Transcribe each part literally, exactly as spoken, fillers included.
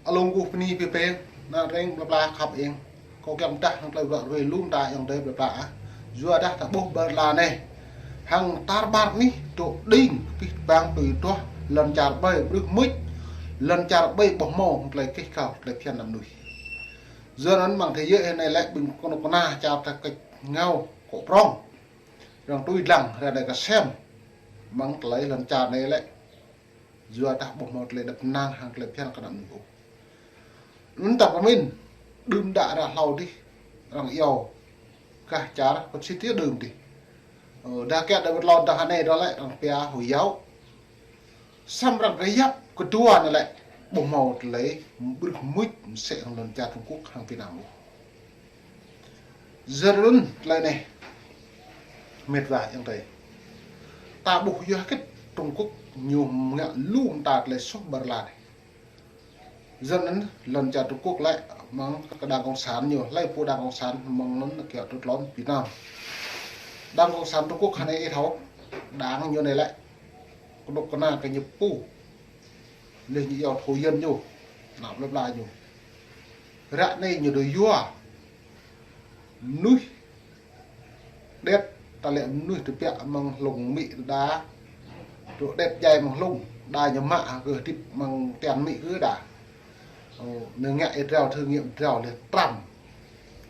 Alung kuh pni pi peng, na reng bla bla khăp eng. Kâo kiăng dah hăng tơlơi bla rui lum ta yang dơi bla bla ah. Yua dah ta ƀuh ƀar la anai. Hăng tar ƀar anih dŏ đing pih bang tui tuah lŏn čar ƀơi brưh mưč, lŏn čar ƀơi ƀuh hmâo hăng tơlơi kih kal tơlơi phiăn ană mơnuih. Yua anŭn mơ̆ng thế giới anai lĕ ƀing kơnuk kơna čar ta kĕč ngao kŏ prong. Răng tui dlăng ră anai kơsem mơ̆ng tơlơi lŏn čar anai lĕ. Yua dah ƀuh hmâo tơlơi djăp năng hăng tơlơi phiăn kơ ană mơnuih ôh. Anŭn ta pơmĭn, đưm đă ră hlâo dih, răng iâu, kah čar, pơt si tiê đưm dih. Ơ, dah kiăng dah wơ̆t lŏn dah anai dah lĕ, răng pia Hồi giáo. Samơ̆ răng kơyap kơdua anai lĕ, ƀuh hmâo tơlơi, brưh mưč mơsĕ hăng lŏn čar Trung Quốc hăng Việt Nam ôh. Yua anŭn tơlơi anai. Mĕt wa yang dơi. Ta ƀuh yua hơget Trung Quốc ñu ngă lum ta tơlơi soh ƀar la anai. Yua anŭn lŏn čar Trung Quốc lĕ mơ̆ng kơ đảng cộng sản ñu, hlơi pô đảng cộng sản mơ̆ng anŭn kiăng tŭ lŏn Việt Nam. Đảng cộng sản Trung Quốc hơnai ih thâo, đảng ñu anai lĕ kơnuk kơna kơ ñu pô. Leh ñu iâu thâo yơn ñu, ană bla bla ñu. Ră anai ñu dŏ yua mơnuih đet, ta lĕ mơnuih tơbiă mơ̆ng hlung mĭ đa. Dŏ đet djai mơ̆ng hlung, đa ñu mă kơ hơdip mơ̆ng tian mĭ kơ đa. Ơ, ñu ngă ih drao, thử nghiệm drao leh tram.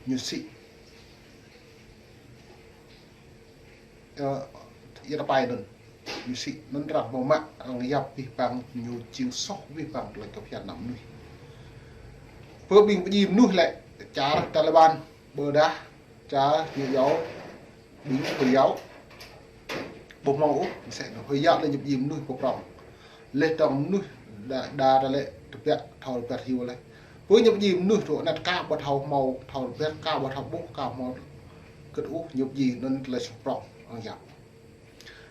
Ñu sĭ. Ơ, yua ta pai anŭn. Ñu sĭ anŭn răng hmâo mă, răng yap pih bang ñu jing soh pih bang tơlơi kơ phiăn ană mơnuih. Pơ ƀing pơjing mơnuih lĕ, čar Taliban, ƀôdah, čar ñu iâu, ƀing Hồi giáo. Ƀuh hmâo ôh, mơsĕ anŭn Hồi giáo lĕ ñu pơjing mơnuih pơprong. Leh tơ̆ng mơnuih đa, đa ta lĕ tơbiă thâo rơbat hiu leh. Pơ ñu pơjing mơnuih tŭ anăt ka ƀu thâo hmâo, thâo rơbat ka ƀu thâo ƀuh, ka hmâo kơ̆t ôh, ñu pơjing anŭn tơlơi soh prong, răng yap.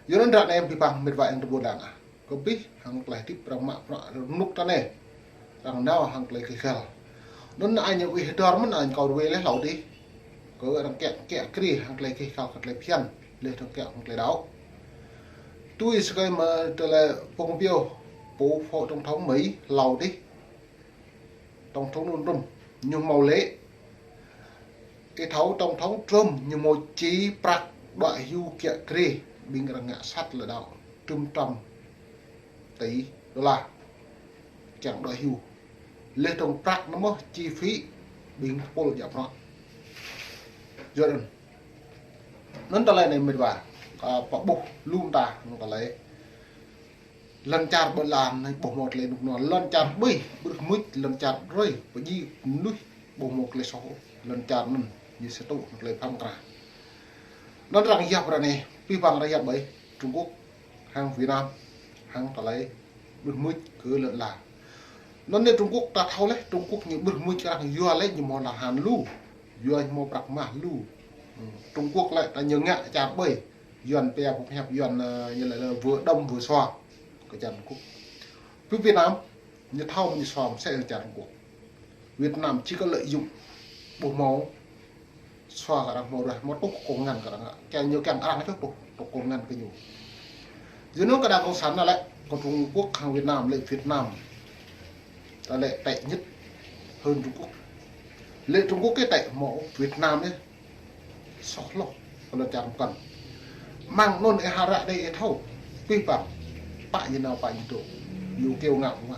Yua anŭn ră anai pih bang mĕt wa yang tơƀuh lăng ah. Kơ pih hăng tơlơi hơdip răng mă prăk rơnŭk ta anai. Răng nao hăng tơlơi kih kal. Anŭn anai ñu wih dor mơ̆n anai kâo rui leh hlâo dih. Kơ răng kiăng kiăng kri hăng tơlơi kih kal kơ tơlơi phiăn. Leh tơ̆ng kiăng hăng tơlơi đaŏ. Tui sơkơi mơ̆ tơlơi Pompeo, pô phó tổng thống Mỹ hlâo dih. Tổng thống Donald Trump, ñu hmâo lĕ. Ih thâo tổng thống Trump, ñu hmâo či prăk đuaĭ hyu kiăng kri, ƀing răng ngă sat lĕ đaŏ, tơm trăm tỷ đô la. Kiăng đuaĭ hyu. Leh tơ̆ng prăk anŭn mơ̆ chi phí, ƀing tơpul djă prăk. Yua anŭn. Anŭn tơlơi anai mĕt wa, kơ pơƀuh lum ta, anŭn tơlơi. Lŏn čar ƀơi lŏn anai ƀuh hmâo tơlơi rơnŭk rơnua. Lŏn čar ƀơi, brưh mưč, lŏn čar rơi, pơjing mơnuih ƀuh hmâo tơlơi soh. Lŏn čar anŭn, ñu sĭ tŭ tơlơi pham kra. Anŭn răng yap ră anai, pih bang răng yap ƀơi Trung Quốc, hăng Việt Nam, hăng tơlơi brưh mưč kơ lŏn la. Anŭn anai Trung Quốc ta thâo leh, Trung Quốc ñu brưh mưč răng yua leh ñu hmâo lahan lu, yua ñu hmâo prăk mah lu. Trung Quốc lĕ ta ñu ngă čar ƀơi. Yuan pia pơhiăp Yuan, ơ, ñu lĕ lĕ vừa đâm vừa xóa. Kơ čar Trung Quốc. Pơ Việt Nam, ñu thâo ñu xóa mơsĕ kơ čar Trung Quốc. Việt Nam chỉ có lợi dụng. Ƀu hmâo xóa kơ arăng hmâo rah, hmâo tŭ kông ngăn kơ arăng. Kiăng ñu kiăng arăng čŏk tŭ, tŭ kông ngăn kơ ñu. Yua anŭn kơ đảng cộng sản anŭn lĕ, kơ Trung Quốc hăng Việt Nam lĕ Việt Nam. Ta lĕ tệ nhất hơn Trung Quốc. Lĕ Trung Quốc kơ tệ hmâo Việt Nam yơh. Soh hloh, kơ lŏn čar mơkăn. Mơ̆ng anŭn ih hơră đei ih thâo. Pih bang. Pă ñu nao pă ñu dŏ. Ñu kiăng ngă ngă.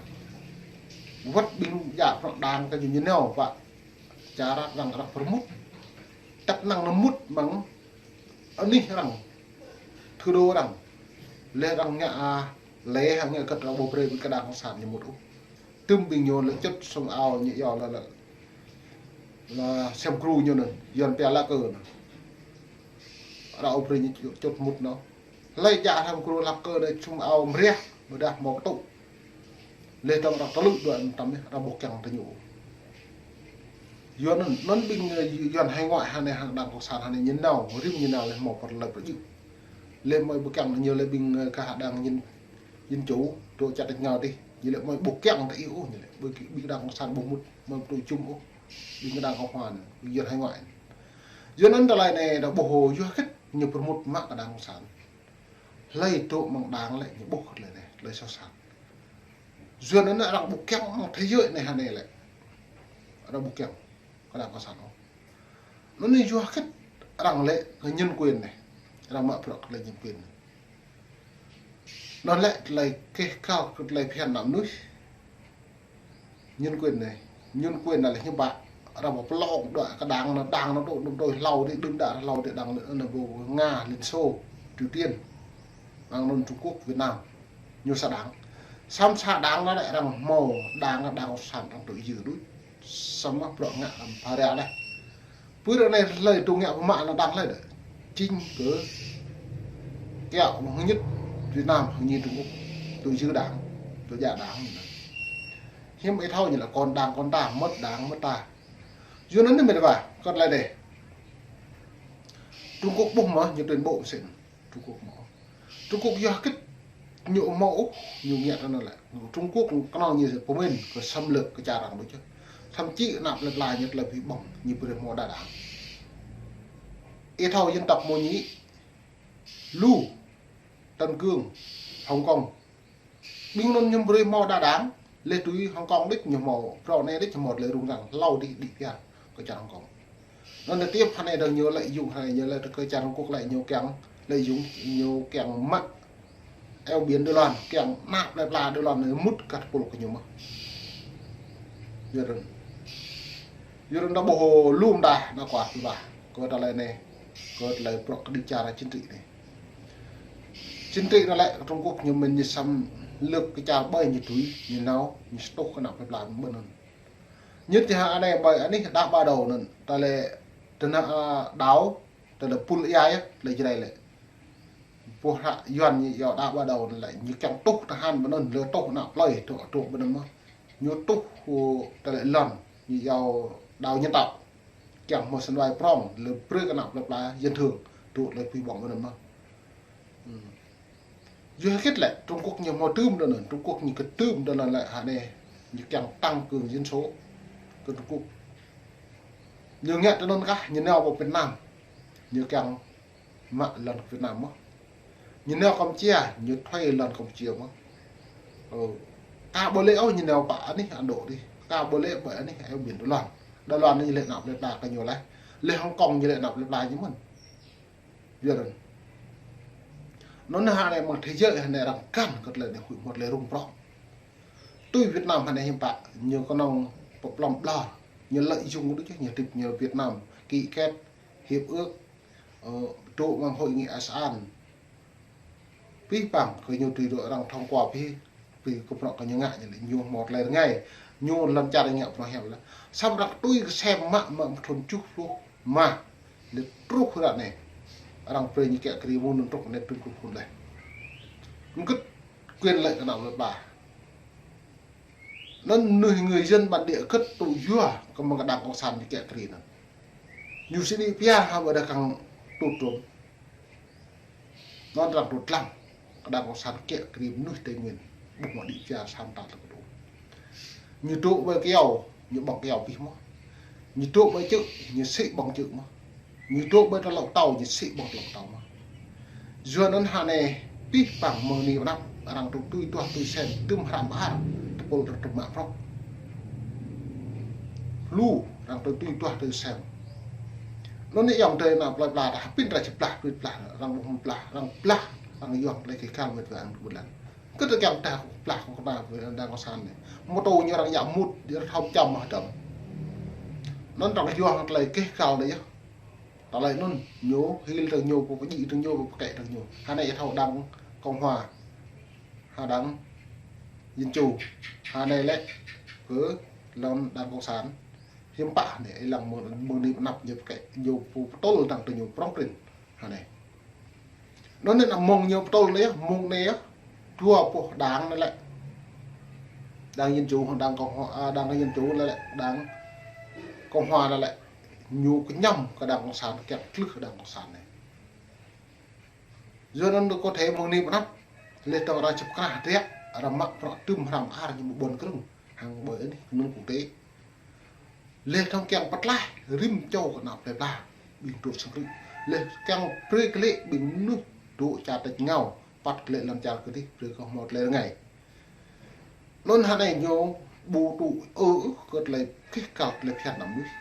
Wơ̆t ƀing djă prăk đảng kơ ñu ñu nao pă. Čar arăng arăng pơrmŭt. Tăp năng nao mŭt mơ̆ng anih arăng. Thủ đô arăng. Leh arăng ngă, a, lĕ hăng ngă kơ arăng ƀu brơi ƀing kơ đảng cộng sản ñu mŭt ôh. Tơm ƀing ñu lĕ čŭt sum ao ñu iâu lĕ lĕ. Lĕ sem kru ñu anŭn, Yuan pia lá cờ anŭn. Arăng ƀu brơi ñu čŭt mŭt anŭn. Hlơi djă sem kru lá cờ anŭn sum ao mriah, ƀôdah hmâo tŭ. Leh tơ̆ng arăng tơlŭ dua anŭn tăm yơh, arăng ƀu kiăng tơ ñu. Yuan anŭn, anŭn ƀing, ơ, Yuan hải ngoại hơnai hăng đảng cộng sản hơnai ñu nao, rĭm ñu nao leh hmâo pơrlơi pơjing. Leh mơi ƀu kiăng ñu leh ƀing, ơ, kơ đảng ñu Dân chủ, dŏ čăt ngao dih, ñu lĕ mơi ƀu kiăng tơ ih ôh, ñu lĕ ƀing, ƀing đảng cộng sản ƀu mŭt, mơi ƀu tŭ jum ôh, ƀing đảng cộng hòa anŭn, ƀing Yuan hải ngoại. Yua anŭn tơlơi anai dah ƀuh yua hơget ñu pơrmŭt mă kơ đảng cộng sản. Hlơi dŏ mơ̆ng đảng lĕ ñu ƀuh tơlơi anai, tơlơi soh sat. Yua anŭn arăng ƀu kiăng, arăng thế giới anai hơnai lĕ. Arăng ƀu kiăng kơ đảng cộng sản ôh. Anŭn yơh yua hơget arăng lĕ kơ nhân quyền anai. Arăng mă bruă kơ tơlơi nhân quyền anai. Anŭn lĕ tơlơi keh kal kơ tơlơi phiăn ană mơnuih. Nhân quyền anai, nhân quyền anai lĕ hiư̆m pă? Arăng ƀu pơlông đuaĭ kơ đảng anŭn, đảng anŭn dŏ, dŏ, dŏ hlâo dih, đưm đă hlâo dih, đảng anŭn ƀu Nga, Liên Xô, Triều Tiên, đảng anŭn Trung Quốc, Việt Nam. Ñu sa đảng. Samơ̆ sa đảng anŭn lĕ arăng hmâo đảng, đảng cộng sản, đảng tui yư đôč. Samơ̆ bruă ngă lăm phara leh. Pơ ră anai hlơi tŭ ngă pơmă anŭn đảng hlơi đĕ. Chính kơ kiăo mơ̆ng hơñit Việt Nam, hơñit Trung Quốc. Tui yư đảng, tui djă đảng ñu anŭn. Hiư̆m ih thâo ñu lĕ kon đảng kon ta, mơ̆t đảng mơ̆t ta. Yua anŭn anai mĕt wa, kơ tơlơi anai. Trung Quốc ƀuh mơ̆ ñu tuyên bố mơsĕ anŭn. Trung Quốc mơ̆. Trung Quốc yua hơget ñu ƀu hmâo ôh, ñu ngă tui anŭn lĕ. Trung Quốc kơnơ̆ng ñu pơmĭn kơ xâm lược kơ čar arăng đôč. Thậm chí ană plơi pla ñu tơlơi ƀu ƀơ̆ng, ñu brơi hmâo đa đảng. Ih thâo dân tộc Mông ñu, Lu, Tân Cương, Hồng Kông. Ƀing anŭn ñu brơi hmâo đa đảng, leh tui Hồng Kông đôč ñu hmâo, bruă anai đôč hmâo tơlơi rŭng răng, hlâo dih đĭ phiăn kơ čar Hồng Kông. Anŭn tơlơi tiếp hơnai dơ̆ng ñu lợi dụng, hơnai ñu lĕ kơ čar Trung Quốc lĕ ñu kiăng lợi dụng, ñu kiăng mă eo biển Đài Loan, kiăng ană plơi pla Đài Loan anai mŭt kơ tơpul kơ ñu mơ̆n. Yua anŭn. Yua anŭn đa ƀuh lŏm đah ană kuat ƀuh. Kơ tơlơi anai, kơ tơlơi bruă kơđi čar chính trị anai. Chính trị anŭn lĕ Trung Quốc ñu mĭn ñu xâm lược kơ čar ƀơi ñu tui, ñu nao, ñu sơtuh kơ ană plơi pla ƀơi anŭn. Ñu tơhă anai ƀơi anih đa ba đầu anŭn, tơlơi tơnah, a, đảo, tơlơi pul ia yơh, tơlơi Jrai lĕ. Pô hră Yuan ñu iâu đa ba đầu anŭn lĕ, ñu kiăng tuh tơhan ƀơi anŭn, lĕ tuh ană plơi, tuh, tuh ƀơi anŭn mơ̆n. Ñu tuh, ơ, tơlơi lŏn, ñu iâu đảo nhân tạo. Kiăng hmâo sân bay prŏng, lĕ brơi kơ ană plơi pla, dân thường, tuh tơlơi pui ƀơ̆ng ƀơi anŭn mơ̆n. Ư. Yua hơget lĕ, Trung Quốc ñu hmâo tơm đơ̆ng anŭn, Trung Quốc ñu kơ tơm đơ̆ng anŭn lĕ hơnai, ñu kiăng tăng cường dân số kơ Trung Quốc. Ñu ngă tui anŭn kah, ñu nao pơ Việt Nam, ñu kiăng mă lŏn Việt Nam mơ̆n. Ñu nao Campuchia, ñu thuê lŏn Campuchia mơ̆n. Ơ, ka ƀu lĕ ôh ñu nao pơ anih Ấn Độ dih, ka ƀu lĕ pơ anih eo biển Đài Loan. Đài Loan ñu lĕ ană plơi pla kơ ñu leh. Lĕ Hồng Kông ñu lĕ ană plơi pla ñu mơ̆n. Yua anŭn. Anŭn hơnai mơ̆ng thế giới hơnai arăng kăn kơ tơlơi anai huĭ hmâo tơlơi rŭng prŏng. Tui Việt Nam hơnai hiư̆m pă, ñu kơnơ̆ng pơplŏm ƀlŏr, ñu lợi dụng đôč, ñu tĭp ñu Việt Nam ký kết hiệp ước, ơ, dŏ amăng hội nghị ASEAN. Pih păng kơ ñu tui dŏ arăng thông qua pih, pih kơ bruă kơ ñu ngă ñu lĕ ñu hmâo tơlơi rơngai. Ñu lŏn čar ngă bruă hiam lĕ. Samơ̆ arăng tui kơ sem mă mă thun tơjuh pluh mă. Lĕ truh ră anai. Arăng brơi ñu kiă kriê mơ̆ng anŭn truh anai tui kơ phun leh. Hơget quyền lợi kơ ană plơi pla. Anŭn mơnuih người dân bản địa hơget tŭ yua kơ mơ̆ng kơ đảng cộng sản ñu kiă kriê anŭn. Ñu sĭ đĭ pia hă ƀôdah kăng tŭ trôm. Anŭn arăng tŭ lăng kơ đảng cộng sản kiă kriê mơnuih Tây Nguyên. Ƀuh mă đĭ pia samơ̆ ta tŭ. Ñu dŏ ƀơi kyâo, ñu ƀơ̆ng kyâo pih mơ̆n. Ñu dŏ ƀơi čư̆, ñu sĭ ƀơ̆ng čư̆ mơ̆n. Ñu dŏ ƀơi tơlŏk tâo, ñu sĭ ƀơ̆ng tơlŏk tâo mơ̆n. Yua anŭn hơnai pih păng mơ̆ng anai pơ anăp, arăng tŭ tui duah tui sem, tơm hrăm ar, tơpul tơm mă prŏng. Lu, arăng tŭ tui duah tui sem. Anŭn anai ayŏng adơi ană plơi pla ta hơpĭn ta či blah, pĭt blah, arăng ƀuh blah, arăng blah, arăng yua tơlơi kơ kal mĕt wa arăng ƀuh lăng. Kơ tơkeng ta blah kơ kơna đảng cộng sản anai. Mơ̆ tŭ ñu arăng yă mŭt, djơ̆ thâo čăm mă dơ̆ng. Anŭn arăng yua tơlơi kơ kal anai yơh. Tơlơi anŭn ñu hil tơ̆ng ñu, pơdjai tơ̆ng ñu, pơkĕ tơ̆ng ñu. Hơnai ih thâo đảng Cộng hòa, hă đảng Dân chủ, hơnai lĕ kơ lŏn đảng cộng sản. Hiư̆m pă anai, ih lăng mơ̆ng, mơ̆ng anai pơ anăp ñu pơkĕ, ñu pơtŭl tơ̆ng tơ ñu prŏng prin. Hơnai. Anŭn anai mơ̆ng ñu pơtŭl anai, mơ̆ng anai, dua boh đảng anai lĕ. Đảng Dân chủ, đảng Cộng hòa, à, đảng Dân chủ anai lĕ, đảng Cộng hòa anai lĕ. Ñu kơñăm kơ đảng cộng sản, kiăng tlưh kơ đảng cộng sản anai. Yua anŭn kơ thê mơ̆ng anai pơ anăp, leh tơ̆ng arăng čơp krah drek, arăng mă prŏng tơm hrăm ar ñu ƀuăn krơ̆ng, hăng ƀơi anih kơnung quốc tế. Leh tơ̆ng kiăng pơtlaih, rĭm čô kơ ană plơi pla, ƀing dŏ sang krư̆. Leh kiăng brơi kơ lĕ ƀing mơnuih dŏ čar tač rơngiao, păt kơ lĕ lŏn čar kơdih, brơi kơ hmâo tơlơi rơngai. Anŭn hơnai ñu ƀu tŭ ư kơ tơlơi kih kal tơlơi phiăn anăm mơnuih.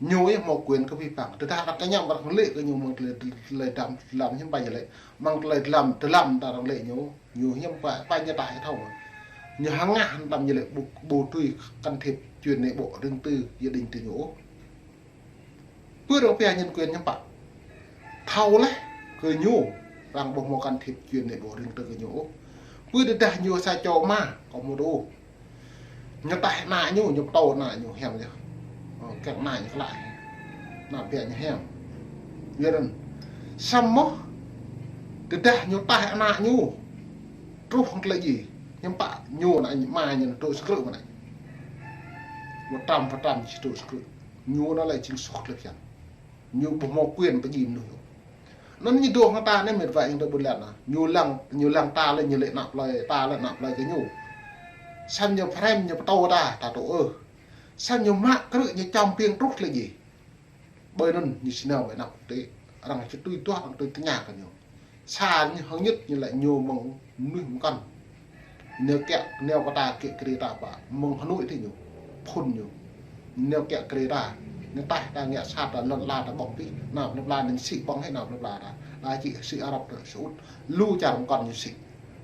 Ñu yơh hmâo quyền kơ pih păng. Tơdah arăng kơñăm arăng lĕ kơ ñu mơ̆ng tơlơi, tơlơi dlăm, dlăm hiư̆m pă ñu lĕ. Mơ̆ng tơlơi dlăm, dlăm ta arăng lĕ ñu, ñu hiư̆m pă, pă ñu ta hĕ thâo. Ñu hơngah hăng tơlơi ñu lĕ ƀu, ƀu tui can thiệp chuyện nội bộ riêng tư gia đình tơ ñu ôh. Pơ arăng pia nhân quyền hiư̆m pă. Thâo laih kơ ñu, arăng ƀu hmâo can thiệp chuyện nội bộ riêng tư kơ ñu ôh. Pơ tơdah ñu sa čô ama, kâo hmâo tŭ. Ñu taih ană ñu, ñu pơtô ană ñu hiam yơh. Ơ, kiăng ană ñu klă. Ană biă ñu hiam. Yua anŭn. Samơ̆, tơdah ñu taih ană ñu, truh hăng tơlơi djai. Hiư̆m pă ñu ană ñu, ama ñu truh sa krư̆ mơ̆n anai. Một trăm phần trăm či truh sa krư̆. Ñu anŭn lĕ jing soh tơlơi phiăn. Ñu ƀu hmâo quyền pơdjai mơnuih ôh. Anŭn ñu dŏ hăng ta anai mĕt wa ayŏng adơi ƀôn lan ah. Ñu lăng, ñu lăng ta lĕ ñu lĕ ană plơi, ta lĕ ană plơi kơ ñu. Samơ̆ ñu phrem ñu pơtô ta, ta tŭ ư. Samơ̆ ñu mă krư̆ ñu čăm piêng truh tơlơi djai. Ƀơi anŭn ñu či nao ƀơi anăp quốc tế. Arăng či tui tuah, arăng tui tơña kơ ñu. Sa ñu hơngit ñu lĕ ñu mơ̆ng mơnuih mơkăn. Ñu kiăng, ñu kơ ta kiăng kơ ta pă, mơ̆ng Hà Nội tơ ñu, phun ñu. Ñu kiăng kơ ta, ñu taih ta ngă sat ta lŏn la ta ƀơ̆ng pih, anăp lŏn la ñu sĭ ƀơ̆ng hĕ anăp lŏn la ta. Đa či sĭ Arab ta, Saudi. Lu čar mơkăn ñu sĭ.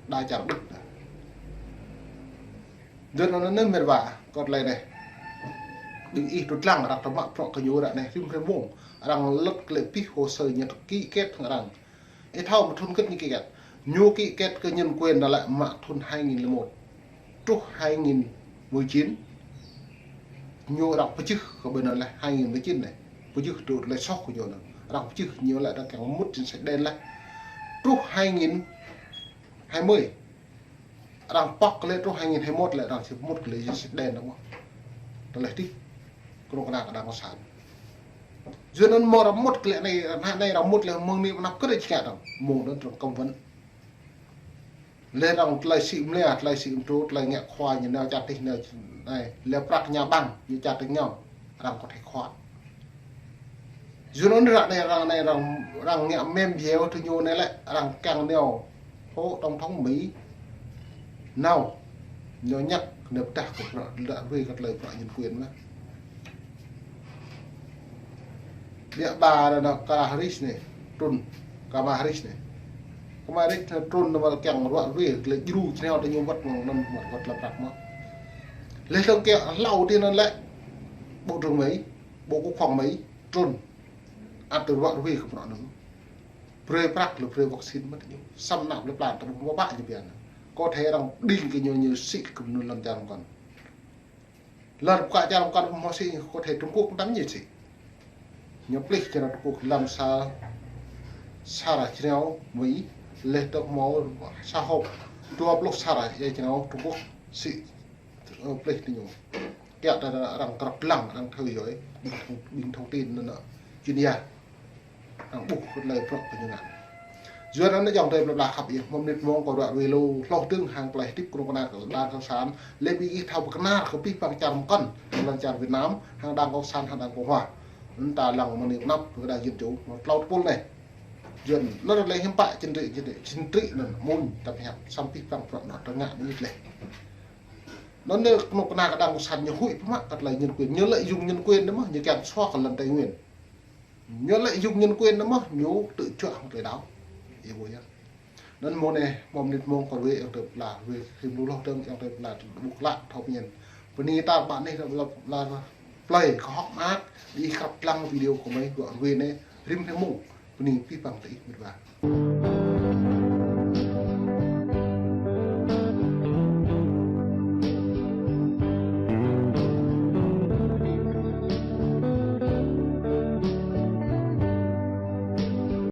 Đa čar Đức ta. Dơ̆n anŭn anai mĕt wa, kơ tơlơi anai. Đing ih tŭ lăng arăng tơmă prŏ kơ ñu ră anai, rĭm hrơi mông. Arăng lăt kơ lĕ pih hồ sơ ñu ký kết hăng arăng. Ih thâo mơ̆ thun kĕt ñu ký kết. Ñu ký kết kơ nhân quyền đa lĕ mă thun hai nghìn lẻ một. Truh hai nghìn mười chín. Ñu arăng pơjưh kơ ƀơi anŭn lĕ hai nghìn mười chín anai. Pơjưh tŭ lĕ soh kơ ñu anŭn. Arăng pơjưh ñu lĕ arăng kiăng mŭt chính sách đen lĕ. Truh hai nghìn hai mươi. Arăng pŏk kơ lĕ truh hai nghìn hai mươi mốt lĕ arăng či mŭt kơ lĕ chính sách đen dong mơ̆. Tơlơi tih. Kơnuk kơna kơ đảng cộng sản. Yua anŭn mơ̆ arăng mŭt kơ lĕ anai, anai arăng mŭt lĕ mơ̆ng anai anăp kơ lĕ či ngă dong. Mơ̆ng anŭn arăng cấm vận. Lĕ arăng tơlơi sĭ mơlia, tơlơi sĭ mơtrô, tơlơi ngă khua ñu nao čar tih nao anai. Lĕ prăk ñu ƀăng, ñu čar tih ñu. Arăng kơ thĕ khua. Yua anŭn ră anai arăng anai arăng, arăng ngă mem biêu tơ ñu anai lĕ, arăng kiăng nao hŏ tổng thống Mỹ. Nao, ñu ñăk, ñu pơdah kơ prăk, lăk rui kơ tơlơi prăk nhân quyền mơ̆n. Biă ba ră anai Kamala Harris anai, Trump, Kamala Harris anai. Kamala Harris anai Trump anai mă kiăng ruă rui, tơlơi djru čơnao tơ ñu wơ̆t mơ̆ng anŭn wơ̆t, wơ̆t lăp prăk mơ̆n. Lĕ tơ̆ng kiăng hlâo tih anŭn lĕ, Bộ trưởng Mỹ, Bộ Quốc phòng Mỹ, Trump, ăt tơ ruă rui kơ prăk anŭn. Brơi prăk lĕ brơi vaccine mơ̆n tơ ñu. Samơ̆ anăp lĕ plan ta ƀu hmâo pă ñu biă anŭn. Kơ thĕ arăng đing kơ ñu ñu sĭ kơ mơnuih lŏn čar mơkăn. Lŏn pơkă čar mơkăn ƀu hmâo sĭ, kơ thĕ Trung Quốc tăm ñu sĭ. Ñu plih čơnao Trung Quốc lăm sa, sa ră čơnao Mỹ, lĕ tơ̆ hmâo sa hôp, dua pluh sa ră ia čơnao Trung Quốc sĭ, ơ, plih tơ ñu. Kiăng ta arăng krăp lăng, arăng theo dõi, ƀing thông, ƀing thông tin anŭn, chuyên gia. Arăng ƀuh kơ tơlơi prăk kơ ñu ngă. Yua anŭn ayŏng adơi plơi pla khăp ih, mơ̆ng mơnit mông kâo ruă rui lu, hloh dơ̆ng hăng tơlơi hơdip kơnuk kơna kơ đảng cộng sản, lĕ ƀing ih thâo pơkơnar kơ pih păng čar mơkăn, lŏn čar Việt Nam, hăng đảng cộng sản, hăng đảng cộng hòa. Anŭn ta lăng mơ̆ng anai anăp, kơ đảng dân chủ, mơ̆ng tlâo tơpul anai. Yua anŭn lĕ hiư̆m pă chính trị, chính trị, chính trị anŭn mơ̆n, ta pơhiăp, samơ̆ pih păng prăk anŭn, ta ngă mơ̆n lĕ. Anŭn anai kơnuk kơna kơ đảng cộng sản ñu huĭ pơmă kơ tơlơi nhân quyền, ñu lợi dụng nhân quyền anŭn mơ̆n, ñu kiăng xóa kơ lŏn Tây Nguyên. Ñu lợi dụng nhân quyền anŭn mơ̆n, ñu tơčuă hăng tơlơi đăo. Ih ƀuh yơh. Anŭn mơ̆ng anai, mơ̆ng mơnit mông kâo rui ayŏng adơi plơi pla, rui rĭm lu hloh dơ̆ng ayŏng adơi plơi pla ƀuh klă thâo pơñen. Bơni ta ƀă anai lăp, lăp, lăp plơi kơ hŏk mơak, ih krăp lăng video kơ mơi, ruă rui anai, rĭm hrơi mông, bơni pih păng tơ ih mĕt wa.